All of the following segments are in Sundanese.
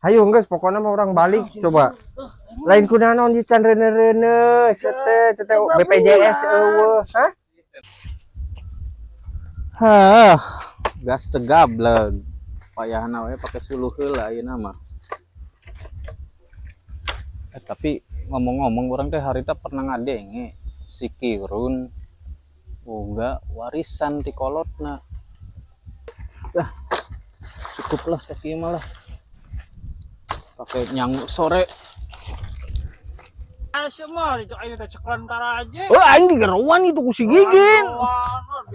Hayu geus, pokoknya mah urang balik coba. Lain kunaon di can reuneuh-reuneuh, sete tete BPJS euweuh. Hah? Hah, gas teu gableg. Payahna we pake suluh heula ayeuna mah. Eh, tapi ngomong-ngomong urang teh harita pernah ngadenge si Kirun boga warisan ti kolotna. Sah, cukup lah sakieu mah lah. Pakai nyangu sore. Semua itu ayo teh ceklan aja. Oh, aing digeroan itu ku si Gigin.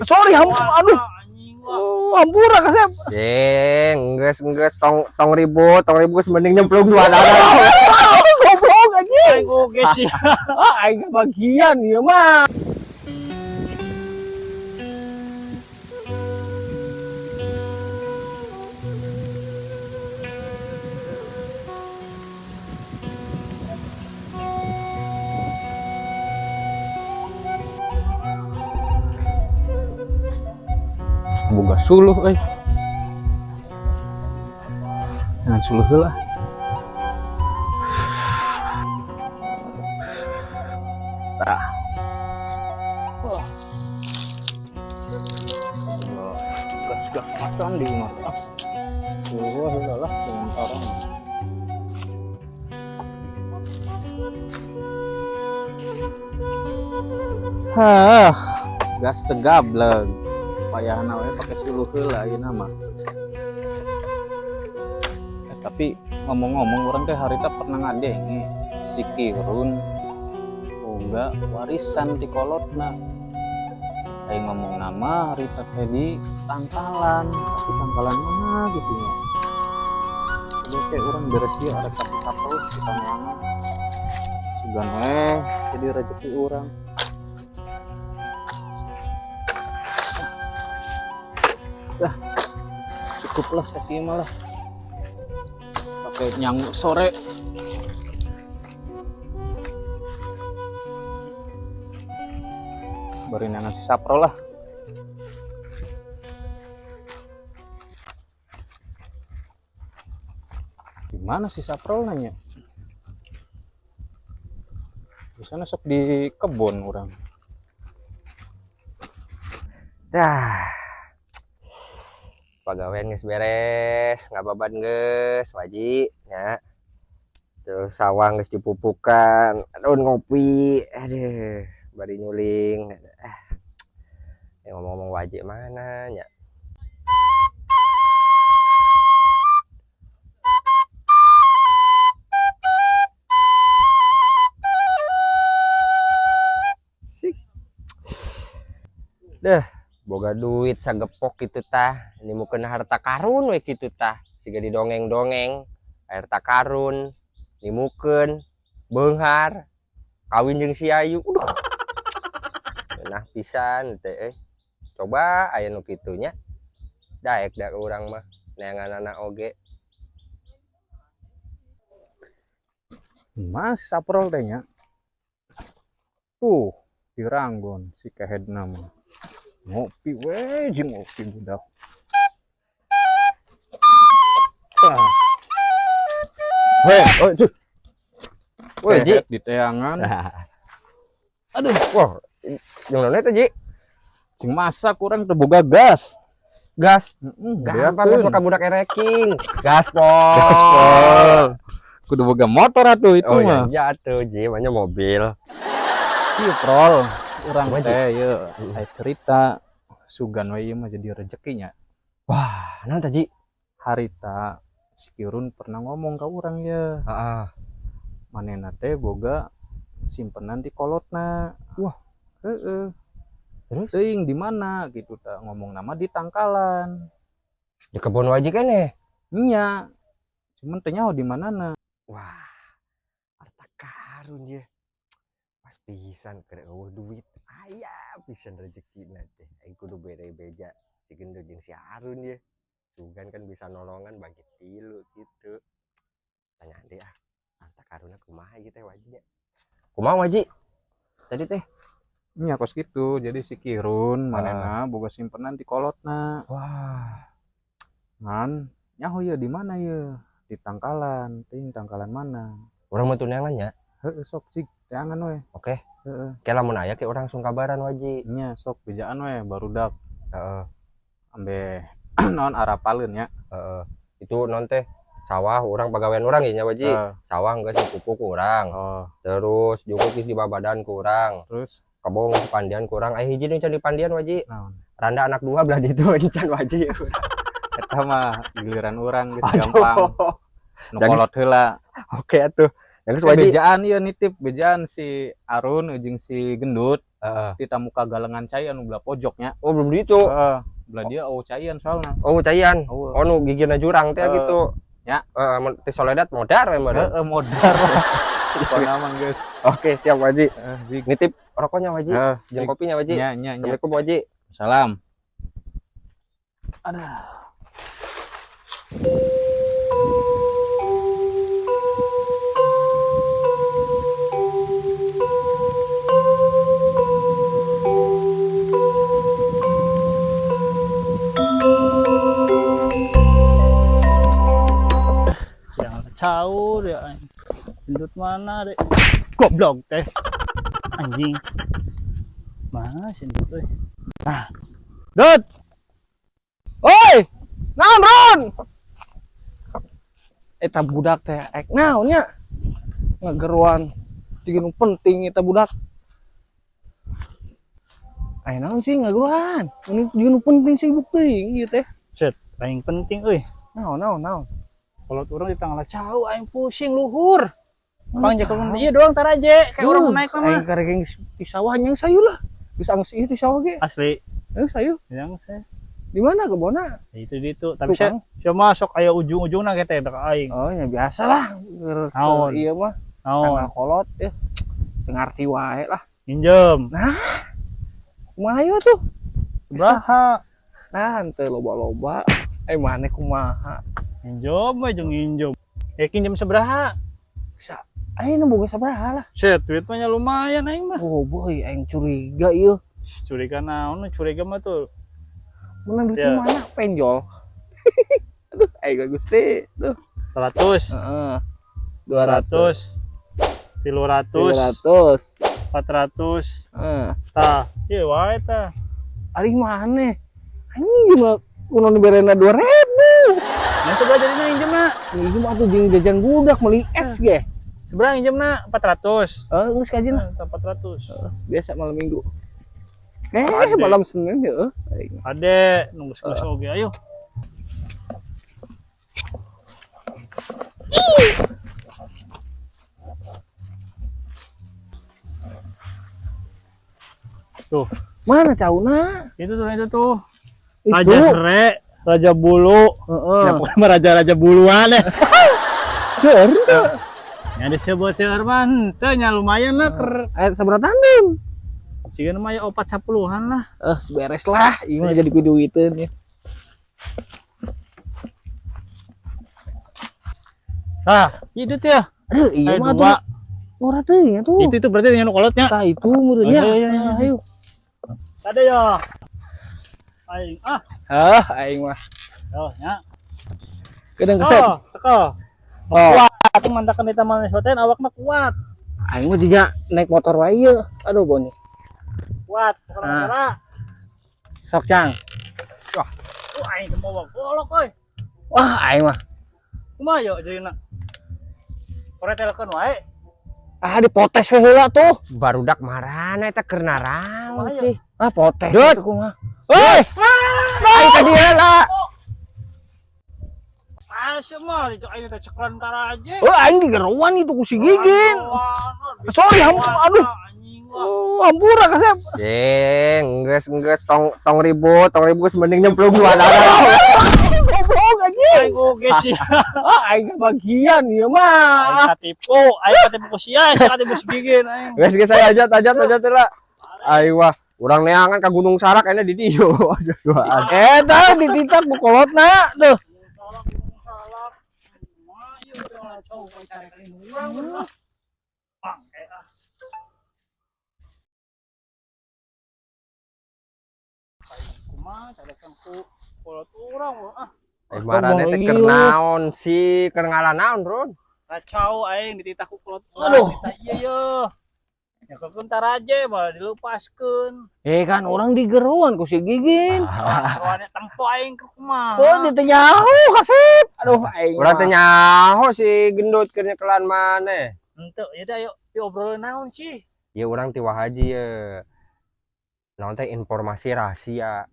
Sorry, aduh. Oh, hampura kasep. Jeng, geus geus tong tong ribut, tong ribut mending nyemplung dua darah. Goblok anjing. Aing oge sih. Ah, aing bagian ieu mah. Boga suluh euy. Jangan suluh heula. Tah. Wah. Gas gas macan di imah. Ah. Suluh heula lah dengan orang. Hah, gas teu gableg. Payahna we pake suluh heula ayeuna mah. Eh, tapi ngomong-ngomong urang teh harita pernah ngadenge si Kirun boga warisan ti kolotna. Aing ngomong nama harita teh di Tangkalan, tapi Tangkalan mana gitu nya. Coba kayak urang beres ieu arek kasih sapel kita neangan. Sugan we jadi rezeki urang. Sah, cukup lah sakieu mah lah. Pakai nyangu sore. Bari neangan si Sapro lah. Gimana si Sapro nanya? Di sana sok di kebun orang. Dah. Pagawean geus beres, ngababan geus, wajib nya. Terus sawah geus dipupukan, aduh ngopi, aduh, bari nyuling. Yang ngomong-ngomong wajib mana nya? Sik. Deh, boga duit sagepok gitu tah. Ini mau kena harta karun we gitu tah. Siga didongeng-dongeng, harta karun, nimukeun, beunghar, kawin jeung si Ayu. Uduh. Nah pisan teh. Coba aya nu kitu nya. Daek da urang mah neanganana oge. Mas saprol teh nya. Tuh, diranggon si kehedna mah. Ngopi we jeung ngopi budak. Tah. Heh, oh, cuh. Woi, Ji. Kehed di teangan. Aduh, wah, jeung naon eta, Ji? Cing masak urang teu boga gas. Gas. Heeh, Gampang geus maka budak ereking. Gaspol. Gaspol. Kudu boga motor atuh itu oh, mah. Iya, atuh, Ji, manya mobil. Ieu prol, urang teh ieu aya cerita sugan we ieu mah jadi rezekinya. Wah, naon tah, Ji? Harita si Kirun pernah ngomong ka urang ye. Heeh. Manehna teh boga simpenan di kolotna. Wah. Heeh. Terus? Teuing di mana gitu tah, ngomong nama di Tangkalan. Di kebun wajib kan ya? Nya. Cuman teh nyaho di manana. Wah. Harta karun ye. Pas pisan keur eueuh duit. Aya pisan rezekina teh. Aing kudu bere beja si gendut jeung si Harun ye. Sugan kan bisa nolongan bagi tilu gitu. Tanya deh ah, harta karunna kumaha ieu teh wajibnya? Kumaha wajib? Tadi teh Nya kos gitu. Jadi si Kirun manehna boga simpenan di kolotna. Wah. Ngan nyaho ye di mana ye? Di tangkalan, ting tangkalan mana? Urang mah neangan nya. Heeh, sok cik, teangan we. Oke. Heeh. Oke, lamun aya ke urang langsung kabaran, Waji. Nya sok bejaan we barudak. Heeh. Ambe naon arapaleun nya. Heeh. Itu non teh sawah urang pagawean urang ya nya, Waji. Heeh. Sawah geus dipupuk ku urang. Oh, Terus jukuk geus dibabadan ku urang. Terus Kebon geus dipandian ku urang. Aya hiji nu can dipandian, Waji. Naon? Randa anak dua belah ditu encan, Waji. Eta mah giliran urang geus Aduh. gampang. Nu kolot heula. Oke atuh. Ya geus, Eh, Waji. bejaan ieu nitip bejaan si Arun jeung si Gendut Heeh. di tamu kagalengan cai anu belah pojoknya. Oh, belum ditu. Heeh, belah dia oh caian soalna. Oh, caian. Oh. Oh, nu gigirna jurang teh Heeh. gitu. Ya. Heeh, mun ti Soledad modar we meureun. Heeh, modar lah. Pokona mah geus. Oke, siap, Waji. Heeh, Jig. Nitip rokoknya, Waji. Heeh, Jeung Jig. kopinya, Waji. Nya nya nya. Assalamualaikum, Waji. Salam. Aduh. Jangan caur ya. Gendut mana deh? Goblok teh. Anjing. Mana sih Endut euy? Nah. Dut. Oi! Naon, Ron? Eta budak teh ek naon nya? Ngageruan jiga nu penting eta budak. Aya naon sih ngageruan? Ini jiga nu penting sibuk teuing ieu teh. Set, paling penting euy. Naon naon naon. Kalau urang di tanggal cau aing pusing luhur. Pang jakeun ieu doang taraje kayak urang naik mah. Aing karek di sawah nyang sayu lah. Geus anggeus ieu di sawah ge. Asli. Geus sayu. Yang saya Di mana kebonna? itu itu tapi saya Tukang. saya masuk aya ujung-ujungna ge teh ka aing. Oh, ya biasa lah. Naon? Iya mah. Naon? Tanggal kolot ya. Teu ngarti wae lah. Minjem. Kumaha ieu tuh? Sabaraha? Nah, henteu loba-loba. Eh, maneh kumaha? Minjem we jeung nginjem. Eh kinjem sabaraha? Bisa. Aing boga sabaraha lah. Set, duit mah nya lumayan aing mah. Oh, boy, aing curiga ieu. Curiga naon? Curiga mah tuh. Menang duit Ya. mana? Penjol. Aduh, aing Gusti. Duh. 100, Heeh. 200. 200, 300, 300. 400. Heeh. Tah, ieu wae tah. Ari maneh? Anjing juga kuno diberena 2000. Nah, sebelah jadina injemna. Ieu mah atuh jeung jajan budak meuli es ge. Sebelah injemna 400. Eh, geus kajeun lah. Nah, 400. Biasa malam Minggu. Eh, Ade. malam Senin ya. Aing. Ade, nunggu geus oge ayo. Tuh, Mana cauna? itu tuh itu tuh. Itu. Raja Sere, Raja Bulu. Heeh. Ya pokoknya mah raja-raja buluan ya. Seur teu. Ya ada sebuah seueur mah henteu nya lumayan lah ker. Eh, sabaraha tandem? Siga mah ya opat sepuluhan lah. Eh, beres lah. Ieu mah jadi piduiteun ya. Tah, itu tuh ya. Aduh, iya Eh, mah dua. atuh. Ora teuing atuh. Itu berarti yang nu kolotnya. Tah itu meureun nya. Oh, iya, iya, iya. Ayo. Sade ya. Aing ah, Hah, aing mah. yo nya. Gedeng kesep. Oh, teko. Oh. Kuat mantakan eta mah hoten awakna kuat. Aing mah juga naik motor wae ieu. Aduh, boni. Kuat, Ah. perkara. Sok cang. Wah, aing teu mawa golok euy. Wah, aing mah. Kumaha yo jadina? Ora telepon wae. Ah, dipotes we heula tuh. Barudak marana eta keur naraon Kumaha sih? Ah, potes Dut. itu kumaha. Hei! Ai tadi heula. Ah, semua itu aing teh ceklan taraje. Oh, aing digeruan itu ku si Gigin. Sorry, aduh. Anjing lah. Oh, hampura kasep. Jeng, geus geus tong tong ribut, tong ribut geus mending nyemplung dua Goblok anjing. Aing oge sih. Ah, aing kebagian ieu mah. Aing katipu, aing katipu ku sia, sia katipu si Gigin aing. Geus geus saya ajat ajat ajat heula. Ayo wah, urang neangan ka Gunung Sarak enya di dieu. Duaan. Eta dititak ku kolotna tuh. Salak, salak. Kumaha ieu teh cau cari urang ah. Bangke ah. Aing kumaha carekan ku kolot urang ah. Eh, marane teh keur naon sih? Keur ngalah naon, Run? Kacau aing dititah ku kolot. Aduh. Dititah ieu ye. Nyekelkeun taraje malah dilupaskeun. Eh kan urang digeruan ku si Gigin. Geroannya tempo aing ke kumaha. Oh, diteu nyaho kasep. Aduh aing. Urang teh nyaho si gendut keur nyekelan maneh. Henteu, ieu teh ayo diobrolin naon sih? Ya urang ti Wa Haji ye. Naon teh informasi rahasia.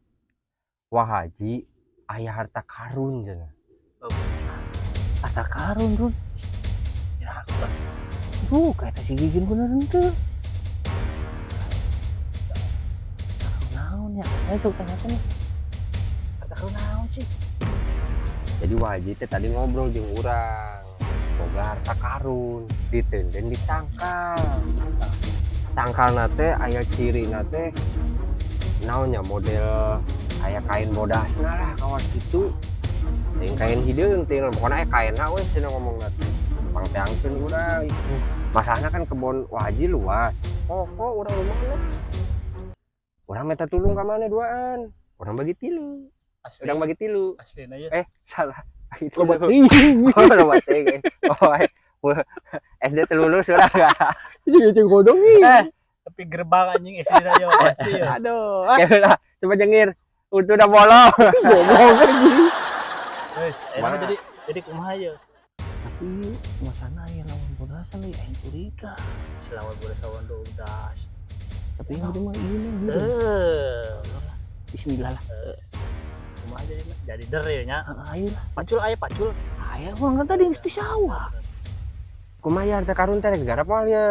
Wa Haji aya harta karun cenah. Harta karun, Run. Duh, kayak si Gigin bener henteu. Naon ya? Ayo coba tanyakan nih. Harta karun naon sih? Jadi Wa Haji teh tadi ngobrol jeung urang. Boga harta karun, ditenden di tangkal. Tangkalna teh aya cirina teh naonnya model aya kain bodasna lah kawas gitu. Ting kain hideung ting pokoknya aya kainna we cenah ngomongna teh. Pangteangkeun urang. Masalahna kan kebon Wa Haji luas. Oh, kok urang lumana? Urang minta tulung ka maneh duaan. Urang bagi tilu. Asli. Urang bagi tilu. Aslina ye. Eh, salah. Itu. Loba teuing. Oh, loba teuing. Oh, eh. SD teu lulus urang. Jadi jeung godong ih. Eh, tapi gerbang anjing SD na yo pasti ya. Aduh, ah, Ya udah, coba jengir. Udah udah bolong. goblok anjing. Wes, Mana? emang jadi kumaha ye? Tapi masana aya lawan bodasan deui aing curiga. Si lawan bodas lawan bodas. Tapi yang penting mah ieu mah. Eh, Bismillah lah. kumaha jadi jadi der ya nya. Heeh, ayo lah. Pacul aya pacul. Aya urang kan tadi geus di sawah. Kumaha harta karun teh rek garap moal ye?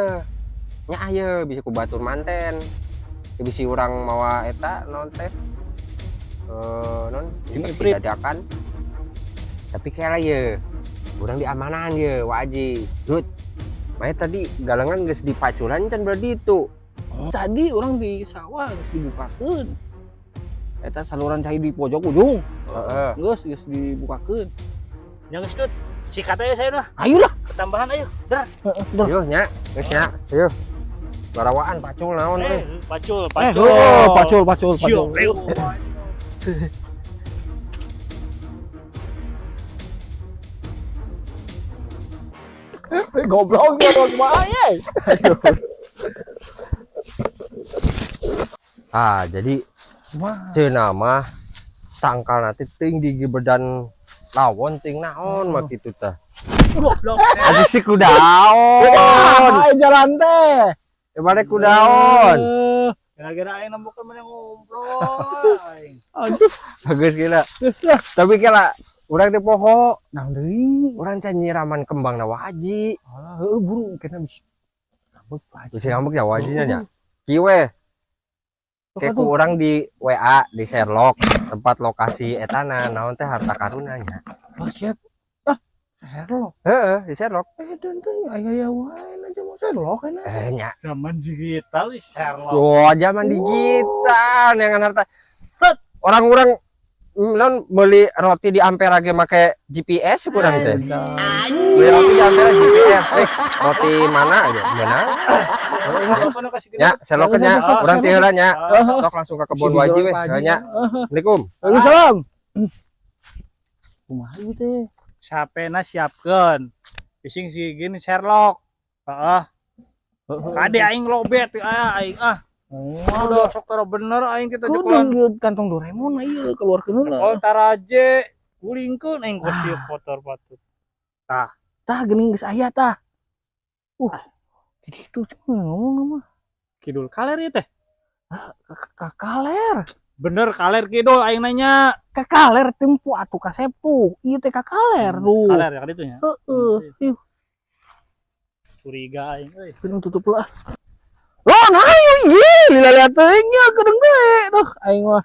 Nya aya bisa ku batur manten. Ya bisi urang mawa eta naon teh? Eh, non Ini dadakan. Tapi kira ye, urang diamanahan ye, Wa Haji. Dut. Maya tadi galengan geus dipaculan can berarti itu. Tadi urang di sawah geus dibukakeun. Eta saluran cai di pojok ujung. Heeh. Geus geus dibukakeun. Nya geus tut. Sikat aja saya lah. Ayo lah. Ketambahan ayo. Der. Der. Yo nya, geus nya. Yo. Barawaan pacul naon euy. Eh, pacul, Eh, pacul. oh, pacul pacul pacul. Siap, ayo. Goblok goblok kumaha ye. Ah, jadi Kumaha? cenah mah tangkal nanti ting di bedan lawon ting naon mah kitu tah. Goblok. Aja sih kudaon. Ah, jalan teh. Emangnya kudaon. Eh, Gara-gara aing nembukeun mana ngobrol aing. aduh, Bagus gila. geus lah. Tapi kira urang teh poho, Naon deui? urang can nyiraman kembang na waji. Alah, heueuh buru kena bisa. Ngambek Pak Haji. Bisa ngambek ya wajinya nya. Kieu we, kayak ku urang di WA di Sherlock tempat lokasi etana naon teh harta karunanya. Wah, siap. Ah, Sherlock. Heeh, di Sherlock. Eh, dan teh aya ya wae aja mau Sherlock kan. Eh nya. Zaman digital ih, Sherlock. Wah, zaman digital dengan harta. Set. Orang-orang non beli roti di Ampera ge make GPS kurang teh. Beli roti di Ampera GPS. Eh, roti mana aja? Mana? Siapa nu kasih Ya, Sherlock nya, urang ti heula nya. Ah, Sok langsung ke kebun waji weh, nya. Assalamualaikum. Waalaikumsalam. Kumaha ieu teh? Sapena siapkeun. Bising si gini Sherlock. Heeh. Kade aing lobet ah aing ah. Oh, Udah sok tara bener aing kita kudu jekolan. ieu kantong Doraemon ieu keluarkeun heula. Oh taraje gulingkeun aing gosip kotor patut. Tah geuning geus aya tah. Jadi itu cuma ngomong mah. Kidul kaler ieu teh. Ka kaler. Bener kaler kidul aing nanya. Ka kaler tempo atuh ka sepuh. Ieu teh ka kaler lu. Kaler ya kaditu nya. Heeh. Ih, Curiga aing euy. keun tutup lah. Lon ayo ieu lila liat teuing nya kedeung deui. Duh aing mah.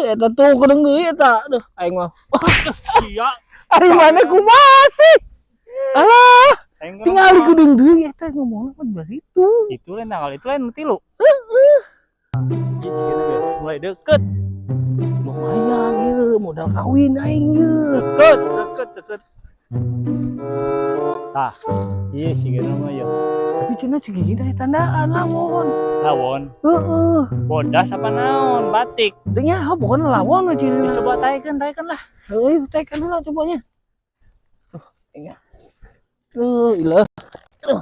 Eta tuh kedeung deui eta. Duh aing mah. Sia. Ari mana kumaha sih? Alah, Aing tinggal kedeung deui eta ngomongna mah di situ. Itu lain tanggal itu lain tilu. Mulai deket, Lumayan ieu modal kawin aing ieu. deket, deket, deket. Tah, iya sih gini mah ya. Tapi cenah si Gigin aya tandaan lawon. Lawon. Heeh. Bodas apa naon? Batik. Teu nyaho pokona lawon we cenah. Coba taekeun, taekeun lah. Heuh, taekeun heula cobanya. Tuh, iya. Tuh, ilah. Tuh.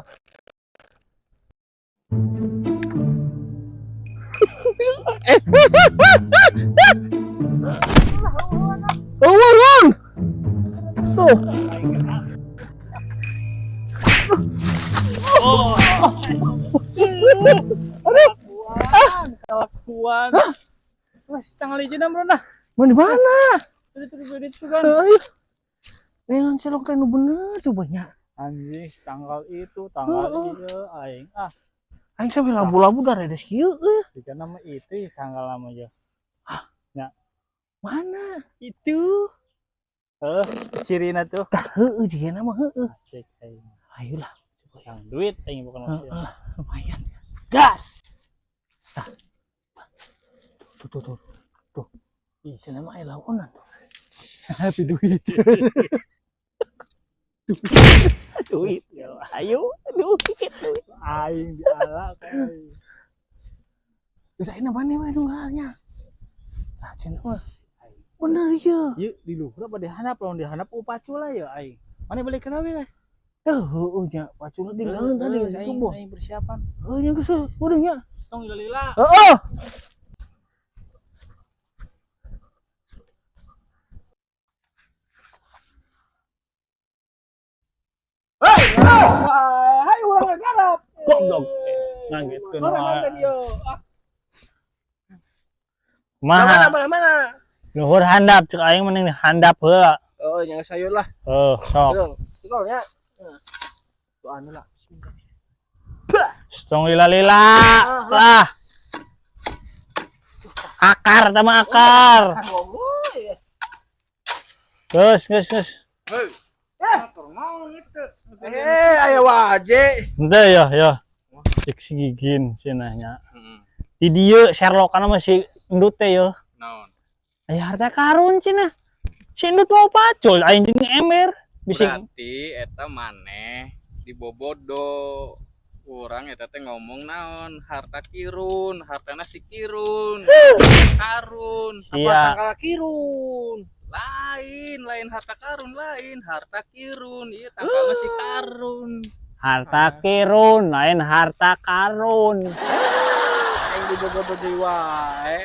Oh, Ron. Tuh. Oh. Aduh. Kelakuan. Wah, tanggal hiji bro nah. Mau di mana? Tadi tadi tadi itu kan. Ayo. Nengan celok teh nu bener cobanya. Anjing, tanggal itu, tanggal Heeh. ieu aing. Ah, Aing sampai labu-labu dah rada kieu euy. jika nama itu tanggal lama aja. Mana? Itu. Eh, cirina tuh. Tah heueuh jigana mah heueuh. Asik aing. Ayolah. Yang duit aing bukan manusia. Heeh, lumayan. Gas. Tuh tuh tuh. Tuh. Ih, cenah mah aya lawonan tuh. Happy duit. Duit. Ayo, duit, duit. Aing diala kayak. Terus ayeuna mana we nunggalnya? Tah cenah mah. Bener ieu. Yuk di luhur apa di handap, lamun di handap pacul lah ya aing. Mana balik kenapa ya? Eh, heueuh nya, pacul tinggalin tadi Heuh, geus aing, kebon. aing persiapan. Heueuh nya geus udah nya. Tong lila. Heeh. Hai urang garap. Goblok. Ngagetkeun Mana wae. nonton yo. Maha. Mana mana. Luhur handap cek aing mending handap heula. Oh, yang sayur lah. Eh, sok. Dong. Tinggal ya. Tuh anu lah. Tong lila-lila. Lah. Akar sama akar. Ngomong ya. Terus, terus, terus. Eh, aya waje. Ente ya, ya. Cek si Gigin cenahnya. Di dieu Sherlock mah si Endut teh ya. Naon? Aya harta karun cenah. Si Endut mau pacul aing jeung ember. Bisa Berarti eta maneh dibobodo. Urang eta teh ngomong naon? Harta kirun, hartana si Kirun. Karun. Iya. Tanggal kirun. Lain, lain harta karun, lain harta kirun. Iya tanggalna si Karun. Harta kirun, lain harta karun. Aing dibobodo deui wae.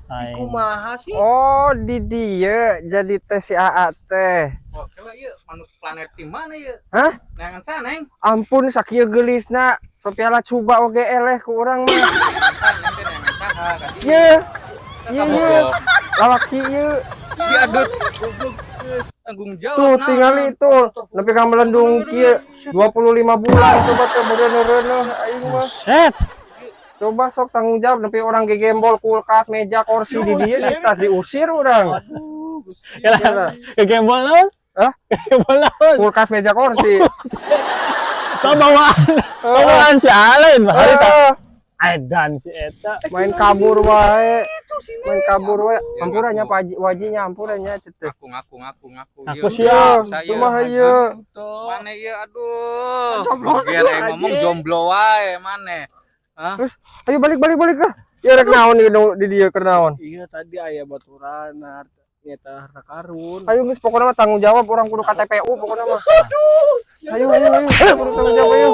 Aing. Kumaha sih? Oh, di dia jadi teh si AA teh. Oh, coba ieu manuk planet di mana ieu? Hah? Neangan sana, Neng. Ampun sakieu geulisna. Sopiala coba oge eleh ku urang mah. Sana teh neangan saha ka dieu. Ye, ye ye. Lalaki ye. Si adut goblok tanggung jawab. Tuh naon. tingali tuh. Nepi ka melendung kieu 25 bulan coba teh bereuneuh-reuneuh aing mah. Set. Coba sok tanggung jawab nepi orang gegembol kulkas, meja, kursi di dieu di tas diusir urang. Kela kegembol naon? Hah? Kegembol naon? Kulkas, meja, kursi. Tau bawaan. Bawaan si Alen harita. Eh, Edan si eta. Main kabur wae. Main kabur wae. Ampura nya ngaku. Pak Haji, wajinya ampura nya ceteh. Ngaku ngaku ngaku ngaku. Aku siap. Saya. Kumaha ieu? Mana ieu aduh. Jomblo ngomong jomblo wae maneh. Hah? Ayo balik balik balik lah. Ya rek naon ieu di dieu keur naon? Iya tadi aya baturan harta nyata harta karun. Ayo geus pokokna mah tanggung jawab orang kudu KTPU pokokna mah. Ayo ayo ayo. Kudu tanggung jawab ayo.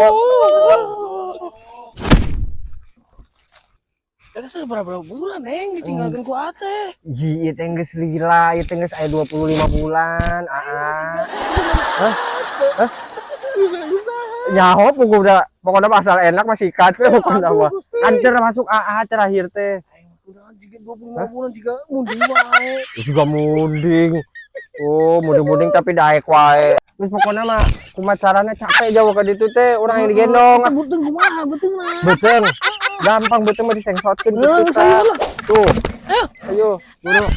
Eta seberapa bulan neng ditinggalkeun ku ate. Ji, ieu teh geus lila, ieu teh geus aya 25 bulan. Aa. Hah? Hah? Nyaho pokokna udah pokokna mah asal enak masih ikat we pokokna mah. Kan termasuk AA terakhir teh. Udah juga 25 bulan juga munding wae. Juga munding. Oh, munding-munding tapi daek wae. Terus pokoknya mah kumaha carana capek jauh ke ditu teh urang yang digendong. Beuteung kumaha beuteung mah. Beuteung. Gampang beuteung mah disengsotkeun gitu tah. Tuh. Ayo, buru.